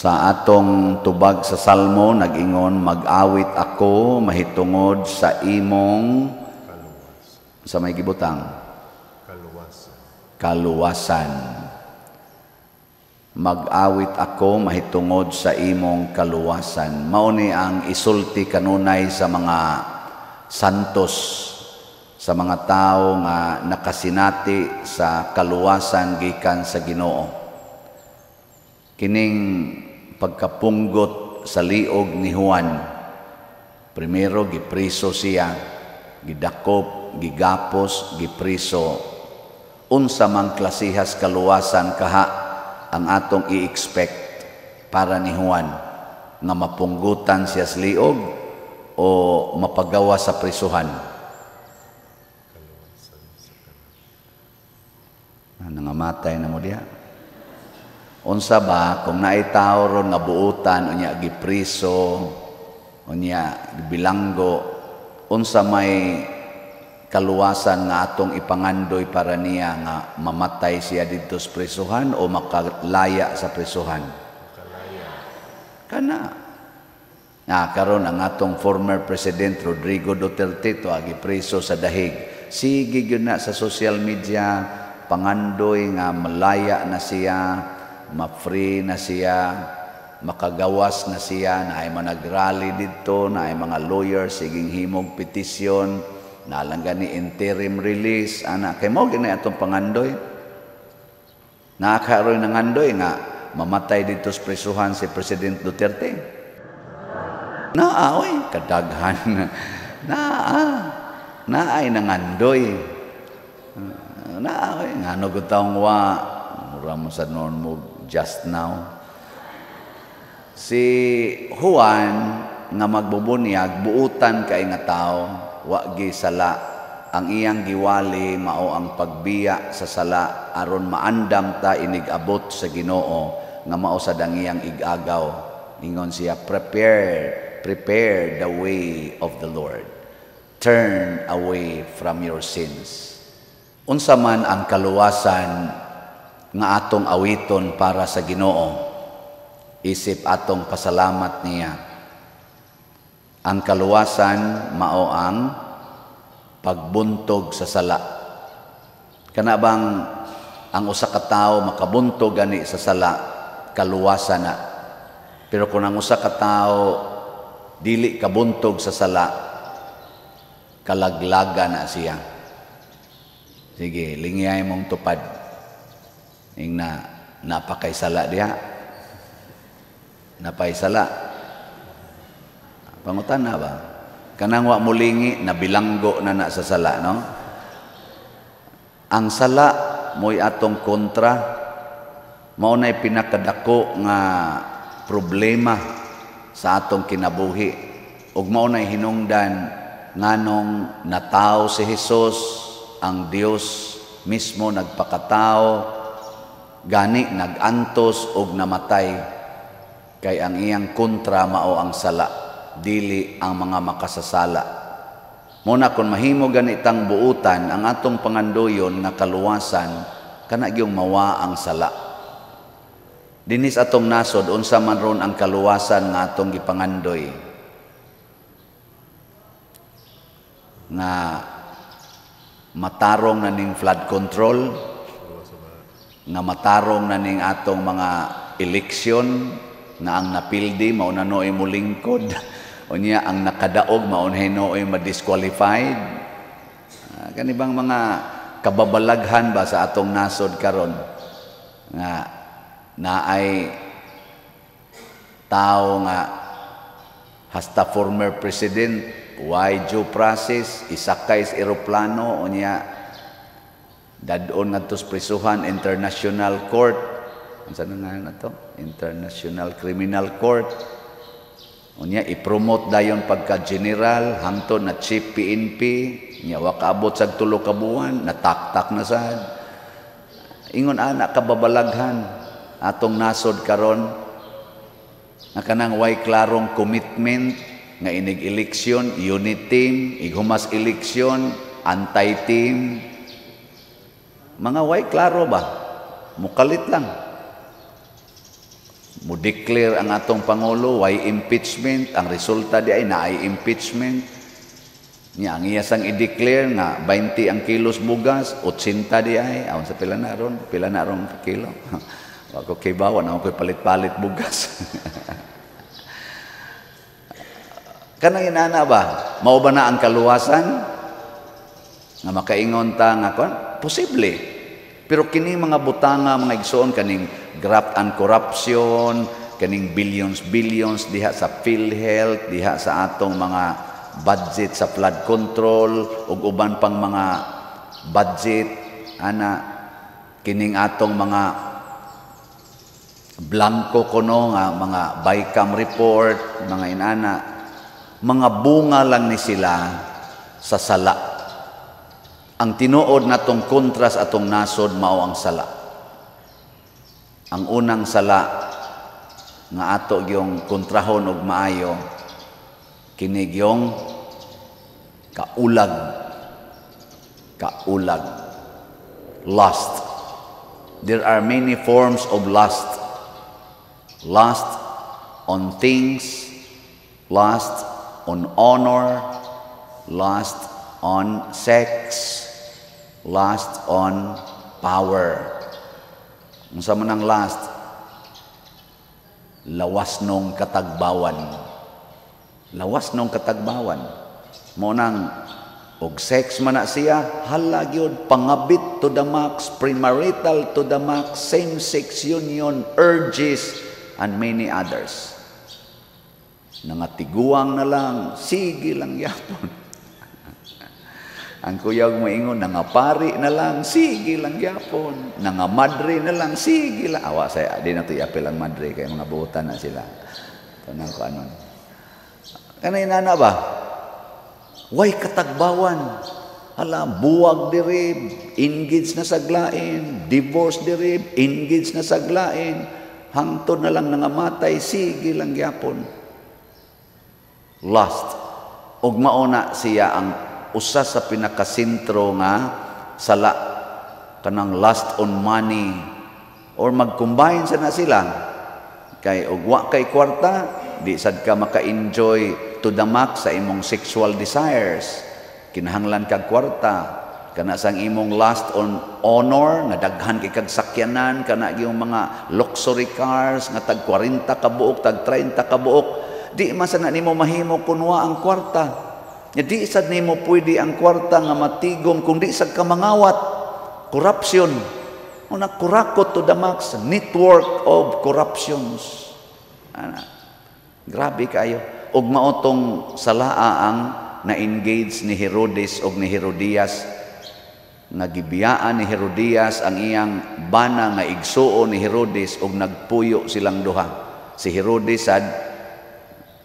Sa atong tubag sa Salmo, nag-ingon, "Mag-awit ako mahitungod sa imong Kaluwas. Sa may gibutang Kaluwasan. Kaluwasan. Mag-awit ako mahitungod sa imong kaluwasan." Mao ni ang isulti kanunay sa mga santos, sa mga tao nga nakasinati sa kaluwasan gikan sa Ginoo. Kining pagkapunggot sa liog ni Juan, primero gipriso siya, gidakop, gigapos, gipriso. Unsa mang klasihas kaluwasan kaha ang atong i-expect para ni Juan? Nga mapunggutan siya sa liog o mapagawa sa prisuhan? Kaluwasan sa kanan. Ah, nangamatay na mo diha. Unsa ba kung naay tao ron nga buutan, unya gipriso, unya gibilanggo, unsa may kaluwasan nga atong ipangandoy para niya? Nga mamatay siya didto sa prisuhan o makalaya sa prisuhan? Makalaya. Kana. Ah, karon ang atong former President Rodrigo Duterte to gipreso sa Dahig. Sige gyud na sa social media pangandoy nga malaya na siya, ma-free na siya, makagawas na siya, naay mga nag-rally didto, naay mga lawyers siging himog petisyon, nalang gani interim release, ana kay mao gini atong pangandoy. Nakakaroon nangandoy nga mamatay didto sa prisuhan si President Duterte? Naa oy, kadaghan. Naa. Naay nangandoy. Naa oy, ngano gud taong wa mura mo sa noon mo just now. Si Juan nga magbubunyag, buutan kay nga tao, wa gi sala. Ang iyang giwali mao ang pagbiya sa sala aron maandam ta inig-abot sa Ginoo nga mao sa dangiyang igagaw. Ingon siya, "Prepare, prepare the way of the Lord. Turn away from your sins." Unsa man ang kaluwasan nga atong awiton para sa Ginoo, isip atong pasalamat niya. Ang kaluwasan mao ang pagbuntog sa sala. Kana bang ang usa ka tawo makabuntog gani sa sala, kaluwasan na. Pero kung ang usa ka tawo dili kabuntog sa sala, kalaglaga na siya. Sige, lingyay mong tupad. Ingna, napakay sala diha. Napay sala. Pangutan na ba? Kanang wa mulingi, nabilanggo na na sa sala, no? Ang sala mo'y atong kontra, mao na'y pinakadako nga problema sa atong kinabuhi. Ug mao na'y hinungdan nganong natawo si Jesus, ang Dios mismo nagpakatao, gani nagantos og namatay, kay ang iyang kontra mao ang sala, dili ang mga makasasala. Muna kung mahimo ganitang buutan ang atong pangandoyon nga kaluwasan, kana gyung mawa ang sala. Dinis atong nasod, unsa man ron ang kaluwasan nga atong gipangandoy? Nga matarong na ning flood control, nga matarong na ning atong mga eleksyon, nga ang napildi mao na nooy molingkod, unya ang nakadaog mao na nooy ma-disqualified. Kani bang mga kababalaghan ba sa atong nasod karon nga naay tao nga hasta former president why due process, isakay sa eroplano, unya dadon ngadto sa prisuhan, International Court, unsa na nga na to, International Criminal Court, unya i-promote dayon pagka general hangtod na chief PNP, nya wa kaabot sa 3 ka buwan, nataktak na sad. Ingon ana kababalaghan atong nasod karon nga kanang way klarong commitment, nga inig eleksyon unit team, ighumas eleksyon anti-team, mga way klaro ba, mukalit lang. Mo declare ang atong pangulo, way impeachment? Ang resulta di ay naay impeachment. Nya ang iya sang i-declare nga 20 ang kilos bugas, 80 di ay. Awan sa pila na ron, pila na ron kilo. Wa ko kibaw, na ko palit-palit bugas. Kanang inana ba? Mao ba na ang kaluwasan? Nga makaingon ta nga kon? Posible. Pero kini mga butanga, mga igsoon, kaning graft and corruption, kaning billions billions diha sa PhilHealth, diha sa atong mga budget sa flood control ug uban pang mga budget ana, kining atong mga blanco kuno nga mga BICAM report, mga inana, mga bunga lang ni sila sa sala. Ang tinuod natong kontras atong nasod mao ang sala. Ang unang sala nga ato gyung kontrahon og maayo kini gyung kaulag. Kaulag. Lust. There are many forms of lust. Lust on things, lust on honor, lust on sex, lust on power. Unsa man ang lust? Lawas nung katagbawan. Lawas nung katagbawan. Mo nang og sex man na siya, hala gyud, pangabit to the max, premarital to the max, same-sex union, urges, and many others. Nangatiguang na lang, sige lang yapon. Ang kuyog mo ingon, nangapari na lang, sige lang yapon. Nangamadre na lang, sige lang. Awa saya, di na to iapil ang madre, kay mga buotan na sila. Tanang ko anon. Kanay nana ba? Way katagbawan. Hala, buwag diri, engage na saglain, divorce diri, engage na saglain, hangtod na lang nangamatay, sige lang gyapon. Lust. Og mauna siya ang usa sa pinakasentro nga sala, kanang lust on money, or mag-combine sa na sila kay og wa kay kwarta, di sad ka maka-enjoy to the max sa imong sexual desires. Kinahanglan kag kwarta. Kana sang imong lust on honor nga daghan kay kag sakyanan, kana yung mga luxury cars nga tag 40 ka buok, tag 30 ka buok, di man sana nimo mahimo kun wa ang kwarta. Nya di sad nimo pwede ang kwarta nga matigom kung di sad ka mangawat. Corruption. Una, kurakot to the max, network of corruptions. Ana. Grabe kayo. Og mao tong salaa ang na-engage ni Herodes og ni Herodias, nga gibiyaan ni Herodias ang iyang bana nga igsuon ni Herodes og nagpuyo silang duha. Si Herodes sad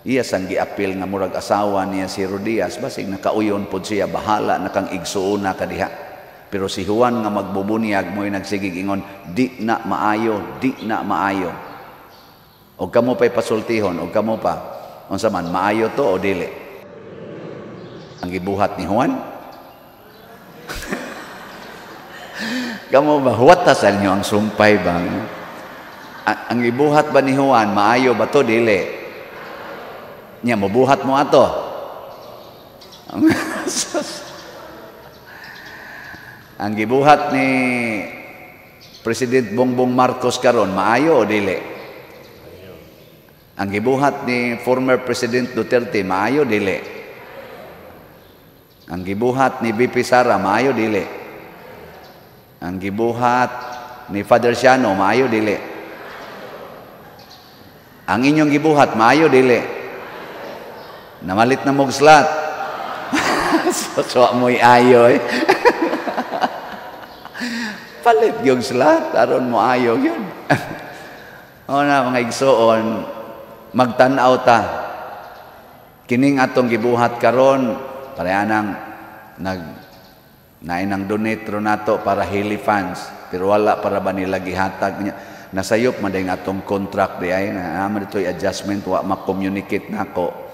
iya sang giapil nga murag asawa niya si Herodias, basig nakauyon pod siya, bahala na kang igsuona ka diha. Pero si Juan nga magbubunyag mo'y nagsigig ingon, di na maayo, di na maayo. Og kamo pa'y pasultihon, og kamo pa, unsa man, maayo to o dili? Ang gibuhat ni Juan? Kamo ba, huwatasan niyo ang sumpay ba? Ang gibuhat ba ni Juan, maayo ba to, dili? Nya, mabuhat mo ato. Ang gibuhat ni President Bongbong Marcos karon, maayo o dili? Ang gibuhat ni former President Duterte, maayo dili? Ang gibuhat ni BP Sara, maayo dili? Ang gibuhat ni Father Siano, maayo dili? Ang inyong gibuhat, maayo dili? Namalit na mog slat. So mo'y ayo eh. Palit yung slat, aron mo ayo yun. O na, mga igsoon, magtan-aw ta. Kining atong gibuhat karon, parehanang nag nainang donate ro nato para Heli funds, pero wala para ba nila gihatag niya. Nasayop man dayong atong contract di ay na man dito'y adjustment, wa ma-communicate nako.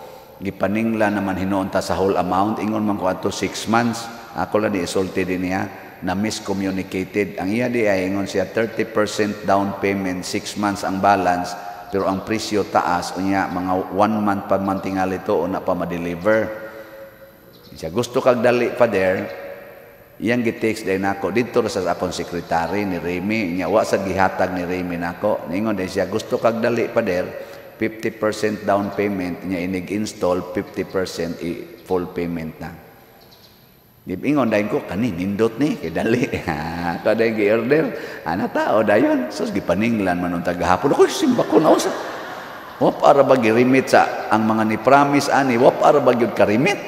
Gipaningla naman hinuon ta sa whole amount, ingon man ko ato 6 months. Ako lang di isulti din niya na miscommunicated. Ang iya di ay ingon siya 30% down payment, 6 months ang balance. Pero ang presyo taas, unya mga one month pa man tingali to una pa ma-deliver. Siya gusto kag dali, Father, iyang gi-text day nako didto ra sa akong sekretary ni Remy. Nya wa sa gihatag ni Remy nako. Ningon day siya, "Gusto kag dali, Father, 50% down payment, nya inig install 50% i full payment na." Ingon dayon ko, "Kani nindot ni kay dali." Ako dayon gi-order. Ana tao dayon. Sus, gipaninglan man unta gahapon. Ako simba ko na usa. Wa para ba gi-remit sa ang mga ni promise ani, wa para ba gyud ka-remit?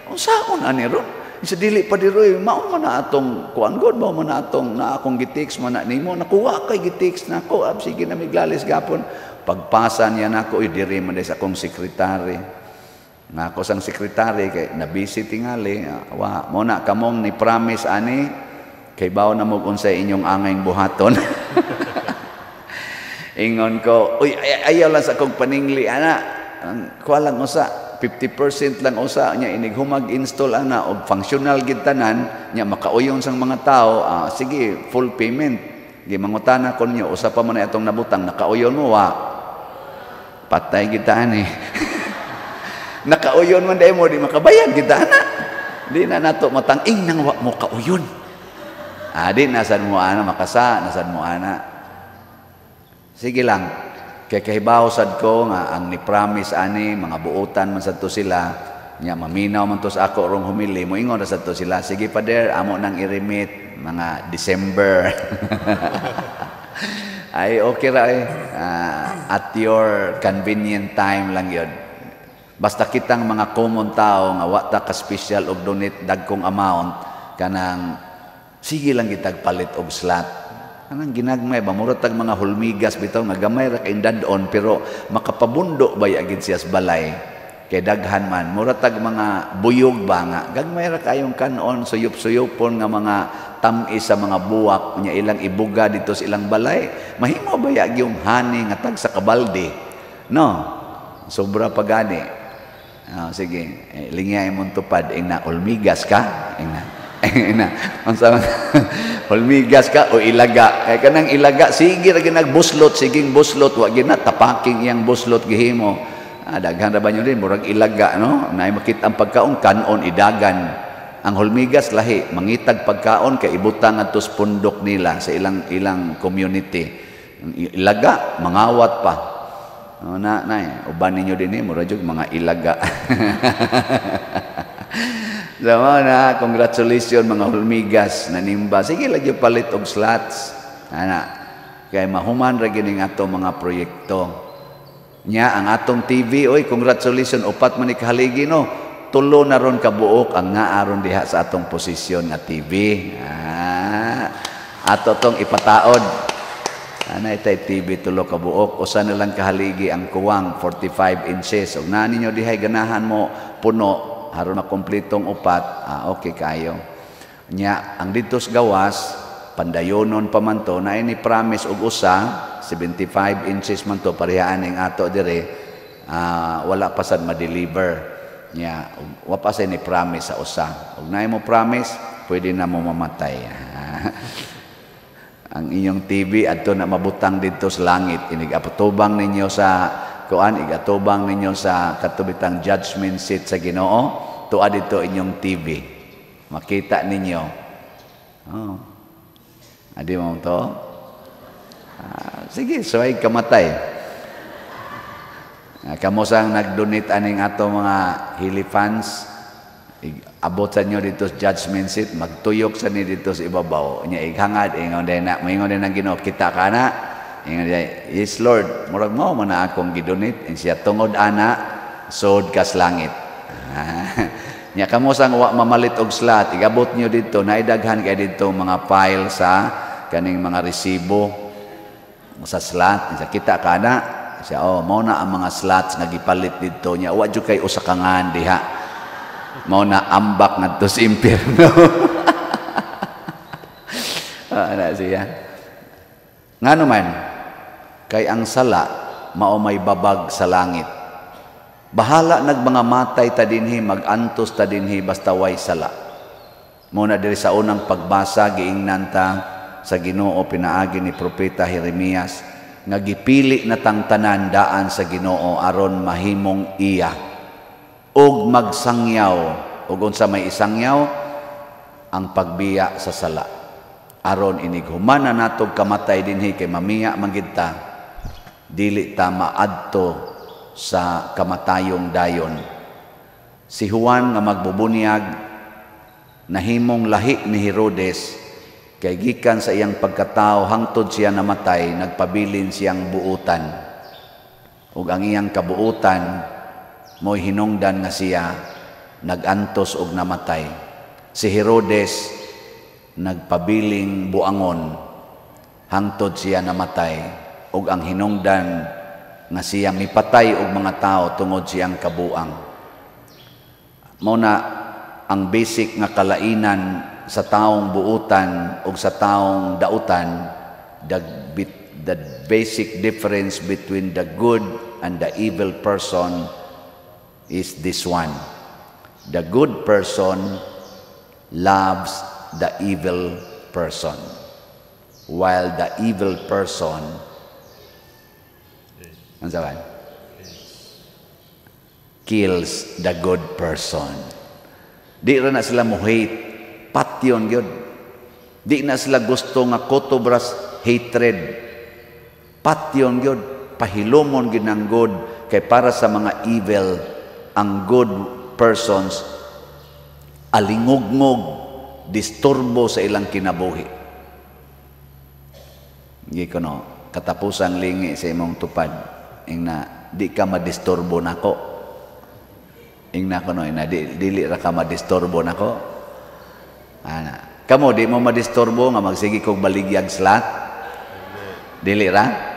Unsaon ani ron? Sa dili pa diroy, mao man na atong kuan god, mao man na atong na akong gi-text man na nimo, nakuha kay gi-text nako, ab sige na miglalis gapon. Pagpasa niya nako, diri man sa akong sekretary. Nga ako sang sekretary kay na busy tingali, wa mo na kamong ni promise ani kay bawo na mo unsay inyong angay buhaton. Ingon ko, "Uy, ayaw lang sa akong paningli ana. Ang kuha lang usa, 50% lang usa, nya inig humag install ana og functional gid tanan, nya makauyon sang mga tao, sige, full payment." Gimangutana ko niyo, usa pa man na atong nabutang, nakauyon mo wa? Patay kita ani. Nakauyon man dahil mo, di makabayad kita ana. Di na nato matang-ing nang wa mo kauyon. Di nasan mo ana makasa, nasan mo ana. Sige lang. Kay kahibaw sad ko nga ang ni promise ani mga buotan man sad to sila, nya maminaw man to sa ako rong humili, moingon ra sad to sila, "Sige, Father, amo nang i-remit mga December." Ay, okay ra eh. At your convenient time lang yun. Basta kitang mga common tao nga wa ta ka special og donate dagkong amount, kanang sige lang kitag palit og slot. Kanang ginagmay ba, mura tag mga hulmigas bitaw nga gamay ra kay dad-on pero makapabundo ba agid siya sa balay. Kay daghan man, mura tag mga buyog ba nga gagmay ra kayong kanon, suyop-suyopon nga mga tam-is sa mga buwak nya ilang ibuga dito sa ilang balay. Mahimo ba yung honey nga tag sa kabalde? No. Sobra pa gani. Sige, eh, lingya imong tupad ing na ulmigas ka, ing na. Ing na. Unsa man? Hulmigas ka o ilaga? Kay kanang ilaga sige ra ginagbuslot, siging buslot, wa gina tapaking iyang buslot gihimo. Daghan ra ba nyo din murag ilaga, no? Naay makita ang pagkaon kanon idagan. Ang hulmigas lahi, mangitag pagkaon kay ibutang adto sa pundok nila sa ilang ilang community. Ang ilaga mangawat pa. No, na na eh. Uban ninyo din eh, mura jud mga ilaga. So, mao na, congratulations mga hulmigas nanimba. Sige lagi palit og slots. Ana. Kay mahuman ra gining ato mga proyekto. Nya ang atong TV, oy, congratulations, upat man ni kahaligi, no. Tulo na ron kabuok ang naaron diha sa atong posisyon nga TV. Ato tong ipataod. Ana itay TV tulo kabuok, usa na lang kahaligi ang kuwang, 45 inches. Ug naa ninyo dihay ganahan mo puno haron na kompletong upat, okay kayo. Nya ang didto sa gawas pandayonon pa man to, na ni promise og usa, 75 inches man to, parehaan ning ato dire, wala pa sad ma-deliver. Nya wa pa sad ni promise sa usa. Ug naay mo promise, pwede na mo mamatay. Ang inyong TV adto na mabutang didto sa langit, inig apatubang ninyo sa kuan, igatubang ninyo sa katubitang judgment seat sa Ginoo, tuwa didto inyong TV, makita ninyo. Oh, adi mo to, sige, suway kamatay. Kamo sang nag-donate aning ato mga Hili fans, abot sa inyo dito sa judgment seat, magtuyok sa ni dito sa ibabaw nya, ighangad, ingon din na, moingon din ang Ginoo, "Kita ka na?" Ingon din, "Yes, Lord, murag mao man na akong gidonate." In siya, "Tungod ana, sod kas langit." Nya kamo sang wa mamalit og slot, igabot niyo dito, naidaghan kay dito mga file sa kaning mga resibo sa slot. Siya, "Kita ka na?" Siya, "Oh, mao na ang mga slots nga gipalit didto." Nya wa jud kay usa ka ngan diha. Mao na ambak ngadto sa impierno. Ana siya. Ngano man, kay ang sala mao may babag sa langit. Bahala nag mga matay ta dinhi, magantos ta dinhi, basta way sala. Mao na diri sa unang pagbasa giingnan ta sa Ginoo pinaagi ni Propeta Jeremias. Nga gipili na tang tanan daan sa Ginoo aron mahimong iya ug magsangyaw. Ug unsa may isangyaw? Ang pagbiya sa sala, aron inig humana natog kamatay dinhi, kay mamiya man gid ta, dili ta maadto sa kamatayong dayon. Si Juan nga magbubunyag nahimong lahi ni Herodes kay gikan sa iyang pagkatao hangtod siya namatay, nagpabilin siyang buutan, ug ang iyang kabuutan mo'y hinungdan nga siya nagantos og namatay. Si Herodes nagpabiling buangon hangtod siya namatay, ug ang hinungdan nga siya mipatay og mga tao tungod siyang kabuang. Mao na ang basic nga kalainan sa taong buutan ug sa taong dautan, the basic difference between the good and the evil person is this one: the good person loves the evil person, while the evil person, ano sabi, kills the good person. Di ra na sila mo hate, patyon gyud. Di na sila gusto nga kotobras hatred. Patyon gyud, pahilumon gyud ang good, kay para sa mga evil, ang good persons alingugngog, disturbo sa ilang kinabuhi. Gi kuno katapusang lingi sa imong tupad, ingna, "Di ka madisturbo nako." Ingna kuno, ingna, "Di, dili ra ka madisturbo nako." Ana kamo, di mo madisturbo nga magsige kog baligyag slot? Dili ra.